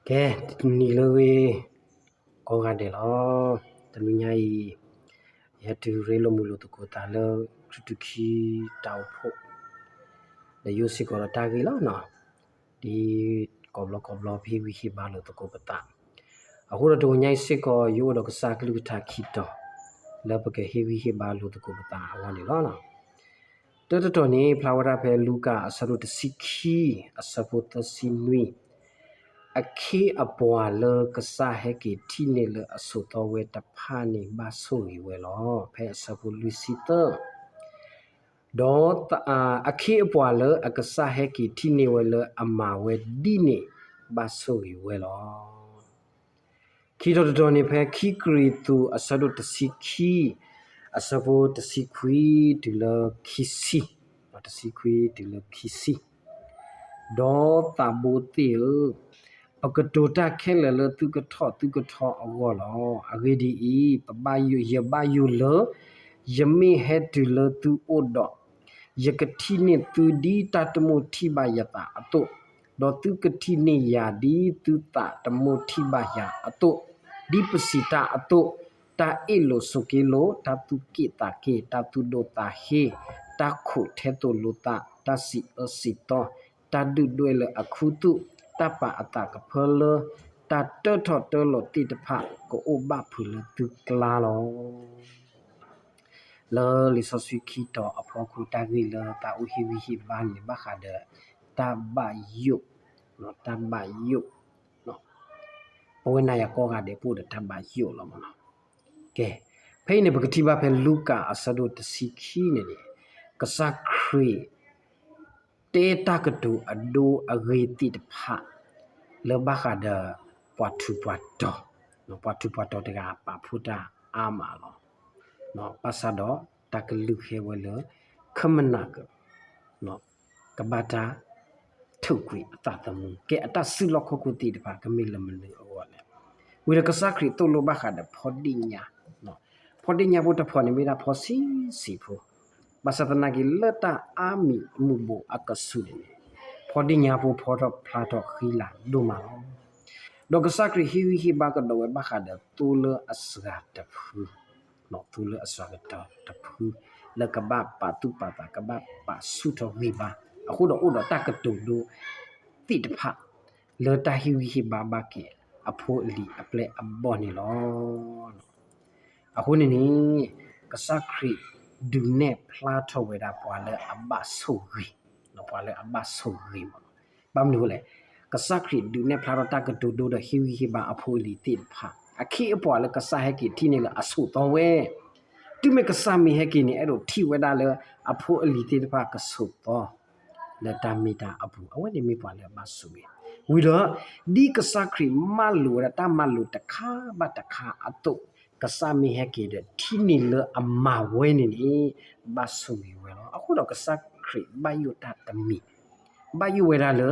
ကဲ, တနံၤလၢဂ့ၤ ကိးဂၤဒဲးလီၤ. တနံၤညါအံၤ ယဟဲတုၤရ့လိာ်မုာ်လိာ်သကိးသးလၢ ခရံာ်ထူၣ်ခံတၢ်အိၣ်ဖှိၣ် ဒီးယိၣ်စ့ၢ်ကီးဒီးတၢ်ဂ့ၢ်လီၤနီၤ. ဒ်ကိးဘျီကိးဘျီ ပဟ့ၣ်ဂံၢ်ဟ့ၣ်ဘါလိာ်သကိးပသး, အဃိဒီးတနံၤညါအံၤစ့ၢ်ကီး ယအိၣ်ဒီးကစၢ်ကလုၢ်ကထါခံတီၤ လၢပကဟ့ၣ်ဂံၢ်ဟ့ၣ်ဘါလိာ်သကိးပသးအဂီၢ်န့ၣ်လီၤ. တၢ်တတီၤန့ၣ် ဖျါဝဲဒၣ်ဖဲလူၤကၣ်အဆၢဒိၣ်တဆံခံ အဆၢဖိသၢဆံနွံ, အခ့အပှၤလၢကစၢ်ဟဲက့ၤထံၣ်န့ၢ်လၢအဆိးသီဝဲတဖၣ်န့ၣ် ဘၣ်ဆိၣ်ဂ့ၤဝဲလီၤ. ဖဲအဆၢဖိလွံၢ်ဆံသၢ, ဒီး အခ့အပှၤလၢအကစၢ်ဟဲက့ၤထံၣ်န့ၢ်ဝဲလၢအမၤဝဲဒ်န့ၣ် ဘၣ်ဆိၣ်ဂ့ၤဝဲလီၤ. ခံတီၤတတီၤန့ၣ် ဖဲခံကရံၣ်သူးအဆၢဒိၣ်တဆံခံ အဆၢဖိတဆံခွံတုၤလၢခံဆံ, တဆံခွံတုၤလၢခံဆံ, ဒီးသးဘိသ့ၣ်ဧၢ, ပကတိၤတၢ်ခဲလၢာ်လၢသုကထီၣ်သုကထီအဂီၢ်လီၤ. အဂ့ၢ်ဒ်အံၤ, ပဘၣ်ယိၣ်, ယဘၣ်ယိၣ်လၢ ယမ့ၢ်ဟဲတုၤလၢသုအိၣ်ဒီး ယကထံၣ်န့ၢ်သုဒ်တၢ်တမိၣ်ထံၣ်ဘၣ်ယသးအသိး, ဒီးသုကထံၣ်န့ၢ်ယၤဒ်သုသးတမိၣ်ထံၣ်ဘၣ်ယၤအသိး, ဒ်ပစံးတၢ်အသိး, တၢ်အ့ၣ်လိာ်ဆိးက့လိာ်, တၢ်သူၣ်က့ၣ်သးက့ၣ်, တၢ်သူၣ်ဒိၣ်သးဟ့, တၢ်ခိးထဲသိးလိာ်သး, တၢ်စံးအၢစံးသီ, တၢ်ဒုၣ်ဒွဲၣ်လၢအခုသူၣ်, တၢ်ပာ်အသးကဖၢလၢ တၢ်တၢထီၣ်တၢလီၤသ့ၣ်တဖၣ် ကအိၣ်ဘၣ်ဖုးလၢသုကျါလီၤ. လၢလံာ်စီဆှံခံတီၤအဖီခိၣ်တၢ်ဂ့ၢ်လၢသးအိၣ်ဟ့ၣ်ဂံၢ်ဟ့ၣ်ဘါန့ၣ် ဘၣ်ဃးဒီး တၢ်ဘၣ်ယိၣ်, တၢ်ဘၣ်ယိၣ်, ပဝဲနၤယၤကိးဂၤဒဲးပအိၣ်ဒီးတၢ်ဘၣ်ယိၣ်လီၤမနီၤ. ကဲ, ဖဲအံၤန့ၣ် ပကထံၣ်ဘၣ်ဖဲလူၤကၣ်အဆၢဒိၣ်တဆံခံန့ၣ်န့ၣ်, ကစၢ်ခရံာ် တဲတၢ်ကတိၤအဒိအဂ့ၤသ့ၣ်တဖၣ် လၢဘၣ်ဃးဒီး ပှၤထူးပှၤတီၤ, ပှၤထူးပှၤတီၤတဂၤပာ်ဖှိၣ်တၢ်အါမးလီၤ. ဘၣ်ဆၣ်ဒီးတၢ်ကလုၢ်ဟဲဝဲလၢ ခမနၢ်က ကဘၣ်တၢ်ထုးကွံာ်အသးသမူ, ကဲအတၢ်စုလီၢ်ခီၣ်ခိၣ်သ့ၣ်တဖၣ် ကမ့ၢ်လၢမနုၤအဂီၢ်လဲၣ်. ဝံၤဒီးကစၢ်ခရံာ်သိၣ်လိဘၣ်ဃးဒီးဖီဒ့ၣ်ညါ, ဖီဒ့ၣ်ညါဖိတဖီန့ၣ်မ့ၢ်ဒၣ်ဖီဆံးဆံးဖိ, ဘၣ်ဆၣ်သနာ်က့လၢတၢ်အါမံၤအမူးဘိးအကဆူးန့ၣ်န့ၣ်, ဖီဒ့ၣ်ညါဖိဖီထီၣ်ဖျါထီၣ်ဃံလၤဒိၣ်မးလီၤ. ဒီးကစၢ်ခရံာ်ဟ့ၣ်ဂံၢ်ဟ့ၣ်ဘါကဒီးဝဲဘၣ်ဃးဒီးသိလၢအစှၤတဖု သိလၢအစှၤကတၢၢ်တဖု လၢကဘၣ်ပာ်သူၣ်ပာ်သး ကဘၣ်ပာ်ဆူၣ်ထီၣ်ဂံၢ်ဘါ, အဃိဒီးအိၣ်ဒီးတၢ်ကတိၤဒိသ့ၣ်တဖၣ် လၢတၢ်ဟ့ၣ်ဂံၢ်ဟ့ၣ်ဘါဘၣ်က့ၤအဖိအလံၤအပျဲၢ်အဘီၣ်န့ၣ်လီၤ. အဃိန့ၣ်န့ၣ် ကစၢ်ခရံာ်ဒုးနဲၣ်ဖျါထီၣ်ဝဲဒၣ်ပှၤလၢအဘၣ်ဆိၣ်ဂ့ၤ, ပှၤလၢအဘၣ်ဆိၣ်ဂ့ၤမး, ဘၣ်မနုၤအဃိလဲၣ်, ကစၢ်ခရံာ်ဒုးနဲၣ်ဖျါထီၣ်တၢ်ကတိၤဒိဒီးဟ့ၣ်ဂံၢ်ဟ့ၣ်ဘါအဖိအလံၤသ့ၣ်တဖၣ် အခ့အပှၤလၢကစၢ်ဟဲက့ၤထံၣ်န့ၢ်လၢအဆိးသီဝဲ, တုၤမ့ၢ်ကစၢ်မ့ၢ်ဟဲက့ၤန့ၣ် အဲၣ်ဒိးထံၣ်ဝဲဒၣ်လၢအဖိအလံၤသ့ၣ်တဖၣ်ကဆိးသီ လၢတၢ်မ့ၢ်တၢ်အပူၤ, အဝဲန့ၣ်မ့ၢ်ပှၤလၢအဘၣ်ဆိၣ်ဂ့ၤ, ဝံၤဒီး ဒ်ကစၢ်ခရံာ်မၤလိာ်ဝဲဒၣ်တၢ်မၤလိာ်တခါဘၣ်တခါအသိး, ကစၢ်မ့ၢ်ဟဲက့ၤဒီးထံၣ်န့ၢ်လၢအမၤဝဲန့ၣ်န့ၣ် ဘၣ်ဆိၣ်ဂ့ၤဝဲလီၤ. အဃိဒီးကစၢ်ခရံာ်ဘၣ်ယိၣ်တၢ်တမံၤ, ဘၣ်ယိၣ်ဝဲဒၣ်လၢ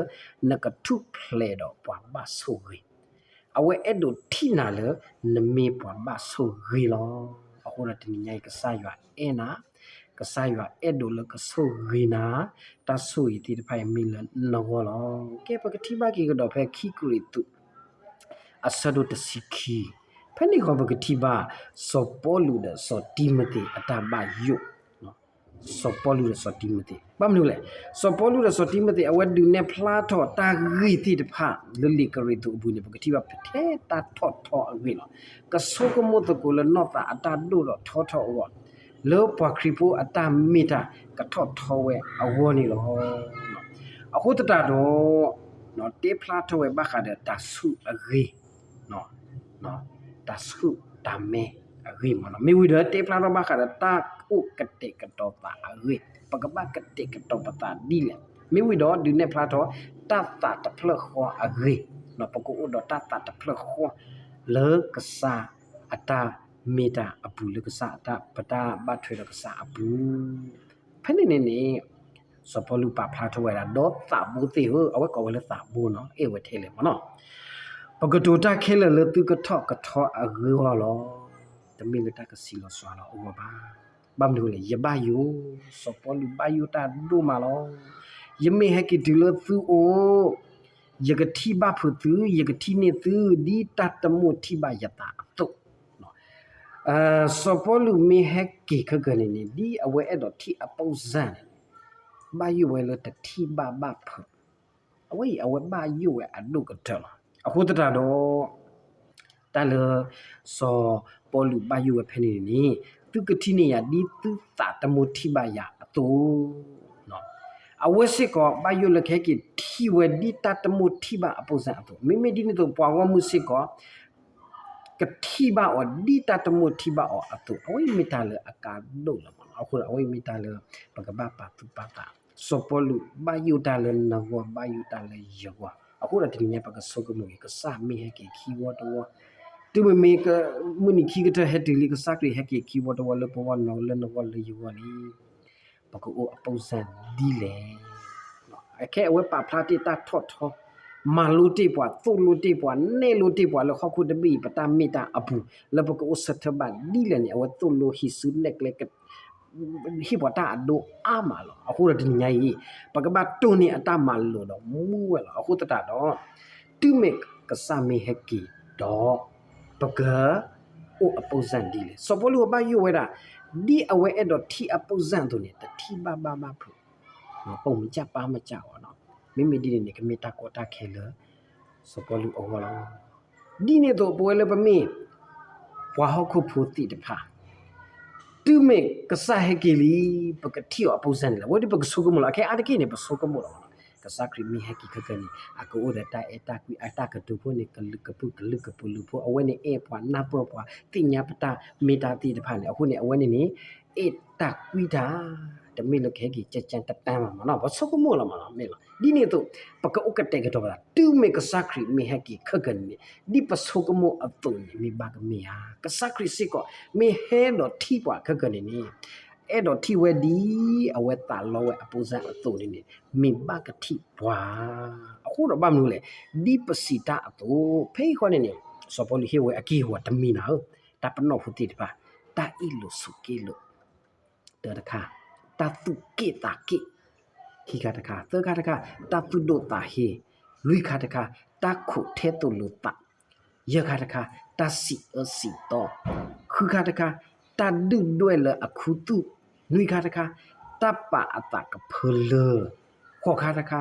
နကထူၣ်ဖျဲးဒီးပှၤဘၣ်ဆိၣ်ဂ့ၤ, အဝဲအဲၣ်ဒိးထံၣ်နၤလၢ နမ့ၢ်ပှၤဘၣ်ဆိၣ်ဂ့ၤလီၤ. အဃိဒီးတနံၤညါအံၤ ကစၢ်ယွၤအဲၣ်နၤ, ကစၢ်ယွၤအဲၣ်ဒိးလၢကဆိၣ်ဂ့ၤနၤ, တၢ်ဆိၣ်ဂ့ၤသ့ၣ်တဖၣ်အံၤမ့ၢ်လၢနဂီၢ်လီၤ. ကဲ ပကထံၣ်ဘၣ်က့ၤကဒီးဖဲခံကရံၣ်သူး အဆၢဒိၣ်တဆံခံ, ဖဲန့ၣ်ဃီပကထံၣ်ဘၣ် စီၤပီလူးဒီးစီၤတံၤမသ့းအတၢ်ဘၣ်ယိၣ်, စီၤပီလူးဒီးစီၤတံၤမသ့း, ဘၣ်မနုၤလဲၣ်, စီၤပီလူးဒီးစီၤတံၤမသ့း အဝဲဒုးနဲၣ်ဖျါထီၣ်တၢ်ဂ့ၢ်သ့ၣ်တဖၣ် လၢလံာ်ကရံၣ်သူးအပူၤန့ၣ် ပကထံၣ်ဘၣ်ထဲတၢ်ထီၣ်ထီအဂ့ၢ်လီၤ. ကဆိကမိၣ်သကိးလၢနီၢ်သးအတၢ်ဒိၣ်ထီၣ်ထီထီၣ်အဂီၢ်, လၢပှၤခရံာ်ဖိအတၢ်မ့ၢ်တၢ်ကထီၣ်ထီဝဲအဂီၢ်န့ၣ်လီၤ. အဃိသတးဒီး တဲဖျါထီၣ်ဝဲဘၣ်ဃးဒီးတၢ်ဆူၣ်အဂ့ၢ်, တၢ်ဆူၣ်တၢ်မဲအဂ့ၢ်မးလီၤ. မ့ၢ်ဝံၤဒီး တဲဖျါထီၣ်ဘၣ်ဃးဒီးတၢ်အိၣ်ကတဲာ်ကတီၤသးအဂ့ၢ်, ပကဘၣ်ကတဲာ်ကတီၤပသးဒ်လဲၣ်. မ့ၢ်ဝံၤဒီး ဒုးနဲၣ်ဖျါထီၣ် တၢ်သးတဖျၢၣ်ဃီအဂ့ၢ်, ပကအိၣ်ဒီးတၢ်သးတဖျၢၣ်ဃီ လၢကစၢ်အတၢ်မ့ၢ်တၢ်အပူၤ လၢကစၢ်အတၢ် ပတၢ်ဘၣ်ထွဲဒီးကစၢ်အပူၤ, ဖဲန့ၣ်န့ၣ်န့ၣ် စီၤပီလူးပာ်ဖျါထီၣ်ဝဲဒၣ် ဒီးသးဘိသ့ၣ်ဧၢ, အဝဲကိးဝဲလၢသးဘိနီၤ, အဲၣ်ဝဲထဲလဲၣ်မးနီၤ, ပကတိၤတၢ်ခဲလၢာ်လၢသုကထီၣ်ကထီအဂ့ၢ်အဂီၢ်လီၤ. တမ့ၢ်လၢတၢ်ကဆံးလီၤစှၤလီၤအဂီၢ်ဘၣ်. ဘၣ်မနုၤလဲၣ်, ယဘၣ်ယိၣ်, စီၤပီလူးဘၣ်ယိၣ်တၢ်ဒိၣ်မးလီၤ. ယမ့ၢ်ဟဲက့ၤတုၤလၢသုအိၣ် ယကထံၣ်ဘၣ်ဖုးသု, ယကထံၣ်န့ၢ်သု ဒ်တၢ်တမိၣ်ထံၣ်ဘၣ်ယသးအသိး. စီၤပီလူးမ့ၢ်ဟဲက့ၤခဲကနံၣ်န့ၣ် ဒ်အဝဲအဲၣ်ဒိးထံၣ်အပူၤစၢ်န့ၣ် ဘၣ်ယိၣ်ဝဲလၢတထံၣ်ဘၣ်ဘၣ်ဖုး, အဝဲအံၤအဝဲဘၣ်ယိၣ်ဝဲအဒိၣ်ကတၢၢ်လီၤ. အဃိသတးဒီး တၢ်လၢ စီၤပီလူးဘၣ်ယိၣ်ဝဲဖဲန့ၣ်န့ၣ် သုကထံၣ်န့ၢ်ယၤဒ်သုသးတမိၣ်ထံၣ်ဘၣ်ယၤအသိး အဝဲစ့ၢ်ကီးဘၣ်ယိၣ်လၢကဟဲက့ၤထံၣ်ဝဲဒ်တၢ်တမိၣ်ထံၣ်ဘၣ်အပူၤစၢ်အသိး, မ့မ့ၢ်ဒ်န့ၣ်အသိး ပှၤဂီၢ်မုၢ်စ့ၢ်ကီး ကထံၣ်ဘၣ်အီၤဒ်တၢ်တမိၣ်ထံၣ်ဘၣ်အီၤအသိး, အဝဲအံၤမ့ၢ်တၢ်လၢအကါဒိၣ်လီၤမးလီၤ. အဃိဒီး အဝဲအံၤမ့ၢ်တၢ်လၢ ပကဘၣ်ပာ်သူၣ်ပာ်သး, စီၤပီလူးဘၣ်ယိၣ်တၢ်လၢနဂီၢ် ဘၣ်ယိၣ်တၢ်လၢယဂီၢ်, အဃိဒီးတနံၤညါပကဆိကမိၣ်က့ၤ ကစၢ်မ့ၢ်ဟဲက့ၤခံဝီတဝီ, တုၤမ့မ့ၢ် မုၢ်နံၤခံကတၢၢ်ဟဲတုၤလံ ကစၢ်ခရံာ်ဟဲက့ၤခံဝီတဝီလၢပဂီၢ်နီၤ လၢနဂီၢ်လၢယဂီၢ်လံ ပကအိၣ်အပူၤစၢ်ဒ်လဲၣ်. အခဲအံၤအဝဲပာ်ဖျါတ့ၢ်တၢ်ထီၣ်ထီ, မၤလိတ့ၢ်ပှၤ, သိၣ်လိတ့ၢ်ပှၤ, နဲၣ်လိတ့ၢ်ပှၤလၢဟီၣ်ခိၣ်တဘ့ၣ်အံၤ ပတၢ်မ့ၢ်တၢ်အပူၤ, လၢပကအိၣ်ဆၢထၢၣ်ဘၣ်ဒ်လဲၣ်န့ၣ် အဝဲသိၣ်လိဟံးစုနဲၣ်ကျဲ ဟ့ၣ်ပှၤတၢ်အဒိအါမးလီၤ. အဃိဒီးတနံၤညါအံၤ ပကဘၣ်တိၢ်န့ၢ်အတၢ်မၤလိာ်ဒီးမူဝဲလီၤ. အဃိသတးဒီး တုၤမ့ၢ်ကစၢ်မ့ၢ်ဟဲက့ၤဒီး ပက အိၣ်အပူၤစၢ်ဒ်လဲၣ်. စီၤပီလူးအဘၣ်ယိၣ်ဝဲဒၣ် ဒ်အဝဲအဲၣ်ဒိးထံၣ်အပူၤစၢ်အသိးန့ၣ် တထံၣ်ဘၣ်ဘၣ်ဘၣ်ဖုး, ပိာ်မုၣ်ကၢ်ပၢ်မၢ်ကၢ်အီၤ, မ့မ့ၢ်ဒ်န့ၣ်န့ၣ် ကမ့ၢ်တၢ်ကီတၢ်ခဲလၢ စီၤပီလူးအဂီၢ်လီၤ. ဒ်န့ၣ်အသိး ပဝဲလၢပမ့ၢ် ပှၤဟီၣ်ခိၣ်ဖိသ့ၣ်တဖၣ် တုၤမ့ၢ်ကစၢ်ဟဲက့ၤလံ ပကထံၣ်အီၤအပူၤစၢ်န့ၣ်လီၤ. အဝဲဒ်ပကဆိကမိၣ်လီၤ. အခဲအါတက့ၢ်န့ၣ် ပဆိကမိၣ်လီၤ. ကစၢ်ခရံာ်မ့ၢ်ဟဲက့ၤခဲကနံၣ်န့ၣ် အကအိၣ်ဒီးတၢ်အဲၣ်တၢ်ကွံ အတၢ်ကတိၤဖိန့ၣ် ကလုာ်ကပုာ်ကလုာ်ကပုာ်လုာ်ဖိ အဝဲန့ၣ်အဲၣ်ပှၤနၢ်ပၢၢ်ပှၤ သ့ၣ်ညါပတၢ်မ့ၢ်တၢ်သ့ၣ်တဖၣ်န့ၣ် အဃိန့ၣ် အဝဲန့ၣ်န့ၣ် အဲၣ်တၢ်ကွံတၢ် တမ့ၢ်လၢကဟဲက့ၤကၠၢ်ကၠၢ်တၢ်တၢ်မးမးနီၤ ပဆိကမိၣ်လီၤမးနီၤ မ့ၢ်လီၤ. ဒ်န့ၣ်အသိး ပကအိၣ်ကတဲာ်ကတီၤပသး တုၤမ့ၢ်ကစၢ်ခရံာ်မ့ၢ်ဟဲက့ၤခဲကနံၣ်န့ၣ် ဒ်ပဆိကမိၣ်အသိးန့ၣ် မ့ၢ်ဘၣ်ကမ့ၢ်ဧါ. ကစၢ်ခရံာ်စ့ၢ်ကီး မ့ၢ်ဟဲဒီးထံၣ်ပှၤခဲကနံၣ်န့ၣ် အဲၣ်ဒိးထံၣ်ဝဲဒ်အဝဲသးလီဝဲအပူၤစၢ်အသိးန့ၣ်န့ၣ် မ့ၢ်ဘၣ်ကထံၣ်ပှၤ. အဃိဒီးဘၣ်မနုၤလဲၣ်, ဒ်ပစံးတၢ်အသိး ဖဲအံၤဃီန့ၣ်န့ၣ် စီၤပီလူးဟ့ၣ်ဝဲအက့ၢ်အဂီၤတမံၤနၤဧၢ, တၢ်ပနီၣ်ဖိသ့ၣ်တဖၣ် တၢ်အ့ၣ်လိာ်ဆိးက့လိာ် တၢတခါ, တၢ်သူၣ်က့ၣ်သးက့ၣ်, ခံခါတခါ, သၢခါတခါ, တၢ်သူၣ်ဒိၣ်သးဟ့, လွံၢ်ခါတခါ, တၢ်ခိးထဲသိးလိာ်သး, ယဲၢ်ခါတခါ, တၢ်စံးအၢစံးသီ, ဃုခါတခါ, တၢ်ဒုၣ်ဒွဲၣ်လၢအခူသူၣ်, နွံခါတခါ, တၢ်ပာ်အသးကဖၢလၢ, ဃိးခါတခါ,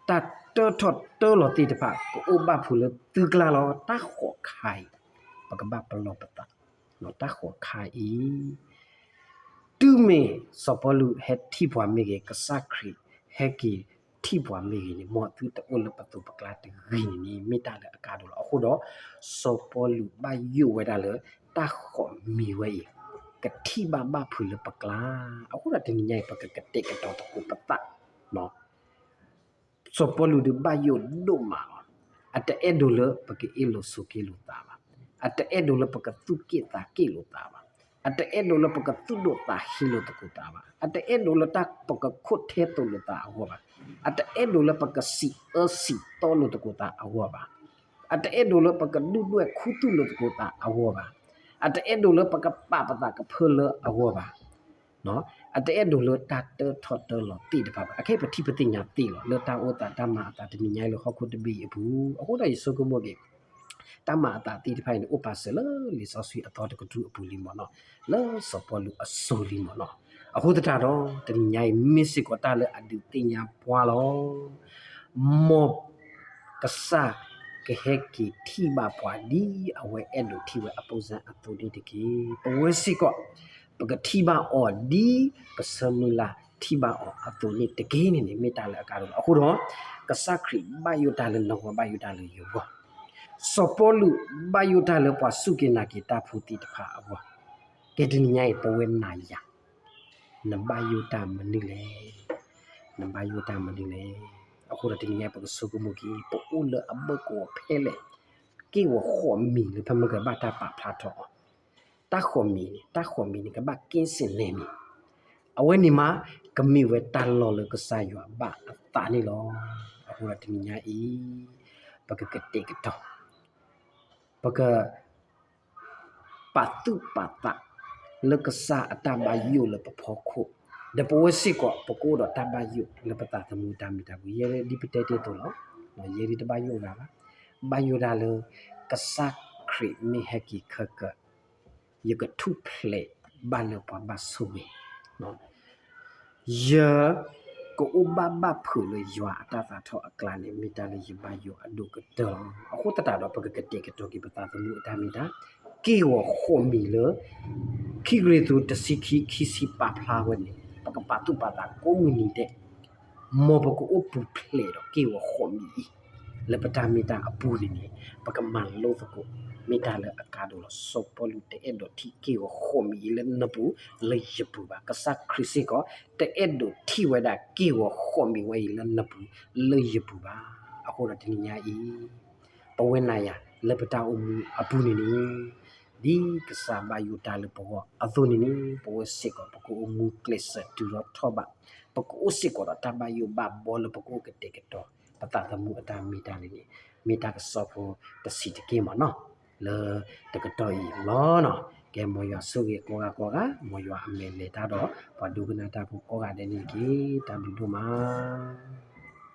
တၢ်တၢထီၣ်တၢလီၤသ့ၣ်တဖၣ် ကအိၣ်ဘၣ်ဖုးလၢသုကျါလီၤ. တၢ်ဃိးခါအံၤ ပကဘၣ်ပလီၢ်ပသး, တၢ်ဃိးခါအံၤ တုၤမ့ၢ်စီၤပီလူးဟဲထံၣ်ပှၤမ့ၢ်ဂ့ၤ, ကစၢ်ခရံာ်ဟဲက့ၤထံၣ်ပှၤမ့ၢ်ဂ့ၤန့ၣ် မ်သုတအိၣ်လၢပသိးပကျါတဂ့ၤန့ၣ်န့ၣ် မ့ၢ်တၢ်လၢအကါဒိၣ်လီၤ. အဃိဒီး စီၤပီလူးဘၣ်ယိၣ်ဝဲဒၣ်လၢ တၢ်ဃိးမံၤဝဲအံၤ ကထံၣ်ဘၣ်ဘၣ်ဖုးလၢပကျါ, အဃိဒီးတနံၤညါအံၤ ပကကတဲာ်ကတီၤသကိးပသး စီၤပီလူးဒုးဘၣ်ယိၣ်ဒိၣ်မးလီၤ. အတအဲၣ်ဒိးလၢပကအ့ၣ်လိာ်ဆိးက့လိာ်သးဘၣ်. အတအဲၣ်ဒိးလၢပကသူၣ်က့ၣ်သးက့ၣ်လိာ်သးဘၣ်. အတအဲၣ်ဒိးလၢပကသူၣ်ဒိၣ်သးဟ့လိာ်သကိးသးဘၣ်. အတအဲၣ်ဒိးလၢတၢ်ပကခိးထဲသိးလိာ်သးအဂီၢ်ဘၣ်. အတအဲၣ်ဒိးလၢပကစံးအၢစံးသီလိာ်သကိးသးအဂီၢ်ဘၣ်. အတအဲၣ်ဒိးလၢပကဒုၣ်ဒွဲၣ်ခူသူၣ်လိာ်သကိးသးအဂီၢ်ဘၣ်. အတအဲၣ်ဒိးလၢပကပာ်ပသးကဖၢလၢအဂီၢ်ဘၣ်. အတအဲၣ်ဒိးလၢတၢ်တၢထီၣ်တၢလီၤသ့ၣ်တဖၣ်ဘၣ်. အခဲအံၤပထံၣ်ပသ့ၣ်ညါသ့လီၤ လၢတၢ်အိၣ်သးတၢ်မၤအသးတနံၤညါအံၤလၢဟီၣ်ခိၣ်တဘ့ၣ်အံၤအပူၤ, အဃိဒီးယဆိကမိၣ်က့ၤ တၢ်မၤအသးသ့ၣ်တဖၣ်အံၤန့ၣ် အိၣ်ပာ်စၢၤလၢလံာ်စီဆှံအသီတကတြူၢ်အပူၤလံမ့ၢ်နီၤ, လၢစီၤပီလူးအစိၤလံမ့ၢ်နီၤ. အဃိသတးဒီး တနံၤညါအံၤ မ့ၢ်စ့ၢ်ကီးတၢ်လၢအဒုးသ့ၣ်ညါပှၤလီၤ. မ် ကစၢ်ကဟဲက့ၤထံၣ်ဘၣ်ပှၤဒ်အဝဲအဲၣ်ဒိးထံၣ်ဝဲအပူၤစၢ်အသိးန့ၣ်တက့ၢ်. ပဝဲစ့ၢ်ကီး ပကထံၣ်ဘၣ်အီၤဒ်ပဆၢမုၢ်လၢ်ထံၣ်ဘၣ်အီၤအသိးန့ၣ်တက့ၢ်န့ၣ်န့ၣ် မ့ၢ်တၢ်လၢအကါဒိၣ်လီၤ. အဃိဒီး ကစၢ်ခရံာ်ဘၣ်ယိၣ်တၢ်လၢနဂီၢ် ဘၣ်ယိၣ်တၢ်လၢယဂီၢ်, စီၤပီလူးဘၣ်ယိၣ်တၢ်လၢပှၤစူၢ်က့ၤနာ်က့ၤတၢ်ဖိသ့ၣ်တဖၣ်အဂီၢ်, ကဲတနံၤညါအံၤ ပဝဲနၤယၤ နဘၣ်ယိၣ်တၢ်မနုၤလဲၣ်. နဘၣ်ယိၣ်တၢ်မနုၤလဲၣ်. အဃိဒီးတနံၤညါအံၤ ပကဆိကမိၣ်က့ၤ ပအိၣ်လၢအဘၢၣ်ကဝီၤဖဲလဲၣ်, က့ၢ်ဂီၤဃိးမံၤလၢဖဲမ့ၢ်ကဘၣ်တၢ်ပာ်ဖျါထီၣ်အီၤ, တၢ်ဃိးမံၤန့ၣ် တၢ်ဃိးမံၤန့ၣ် ကဘၣ်က့စ့ၣ်လဲၣ်မံၤ, အဝဲန့ၣ်မး ကမ့ၢ်ဝဲတၢ်လီၢ်လၢကစၢ်ယွၤဘၣ်အသးန့ၣ်လီၤ. အဃိဒီးတနံၤညါအံၤ ပကကတဲာ်ကတီၤ ပက ပာ်သူၣ်ပာ်သး လၢကစၢ်အတၢ်ဘၣ်ယိၣ်လၢပဖီခိၣ်, ဒီးပဝဲစ့ၢ်ကီး ပကအိၣ်ဒီးတၢ်ဘၣ်ယိၣ်လၢပသးသမူတၢ်မ့ၢ်တၢ်ဘှံး ယဲဒ်ပတဲတ့ၢ်အသိးလီၤ. ယဲဒၣ်တဘၣ်ယိၣ်ဂၤဘၣ်, ဘၣ်ယိၣ်ဒၣ်လၢ ကစၢ်ခရံာ်မ့ၢ်ဟဲက့ၤခဲကၢး ယကထူၣ်ဖျဲးဘၣ်လၢပှၤဘၣ်ဆိၣ်ဂ့ၤ, ယကအိၣ်ဘၣ်ဘၣ်ဖုးလၢယွၤအတၢ်သးထီၣ်အကျါန့ၣ် မ့ၢ်တၢ်လၢယဘၣ်ယိၣ်အဒိၣ်ကတၢၢ်လီၤ. အဃိသတးဒီး ပကကတဲာ်ကတီၤက့ၤပသးသမူအတၢ်မ့ၢ်တၢ် က့ၢ်ဂီၤဃိးမံၤလၢ ခံကရံၣ်သူးတဆံခံ ခံဆံပာ်ဖျါဝဲန့ၣ် ပကပာ်သူၣ်ပာ်သးကိးမုၢ်နံၤဒဲး မ်ပကအိၣ်ပူၤဖျဲးဒီးက့ၢ်ဂီၤဃိးမံၤအံၤ လၢပတၢ်မ့ၢ်တၢ်အပူၤန့ၣ်န့ၣ် ပကမၤလိသကိး မ့ၢ်တၢ်လၢအကါဒိၣ်လီၤ. စီၤပီလူးတအဲၣ်ဒိးထံၣ်က့ၢ်ဂီၤဃိးမံၤအံၤလၢနပူၤ လၢယပူၤဘၣ်. ကစၢ်ခရံာ်စ့ၢ်ကီး တအဲၣ်ဒိးထံၣ်ဝဲဒၣ်က့ၢ်ဂီၤဃိးမံၤဝဲအံၤလၢနပူၤ လၢယပူၤဘၣ်. အဃိဒီးတနံၤညါအံၤ ပဝဲနၤယၤလၢပတၢ်အိၣ်မူအပူၤန့ၣ်န့ၣ် ဒ်ကစၢ်ဘၣ်ယိၣ်တၢ်လၢပဂီၢ်အသိးန့ၣ်န့ၣ် ပဝဲစ့ၢ်ကီး ပကအိၣ်မူကျဲးစၢးတုၤထီၣ်ထီၣ်ဘး, ပကအိၣ်စ့ၢ်ကီးဒီးတၢ်ဘၣ်ယိၣ်ဘၣ်ဘှီလၢပကအိၣ်ကတဲာ်ကတီၤ ပသးသမူအတၢ်မ့ၢ်တၢ်န့ၣ်န့ၣ် မ့ၢ်တၢ်ကစီၣ်ဖိတဆံးတက့ၢ်မးနီၤ လၢတကတီၢ်အံၤလီၤနီၤ. ကဲ မ်ယွၤဆိၣ်ဂ့ၤကိးဂၤကိးဂၤ, မ်ယွၤအမဲာ်လဲၤတၢ်ဒီး ပှၤဒိကနၣ်တၢ်ဖိကိးဂၤဒဲးန့ၣ်တက့ၢ်. တၢ်ဘျုးဒိၣ်မး.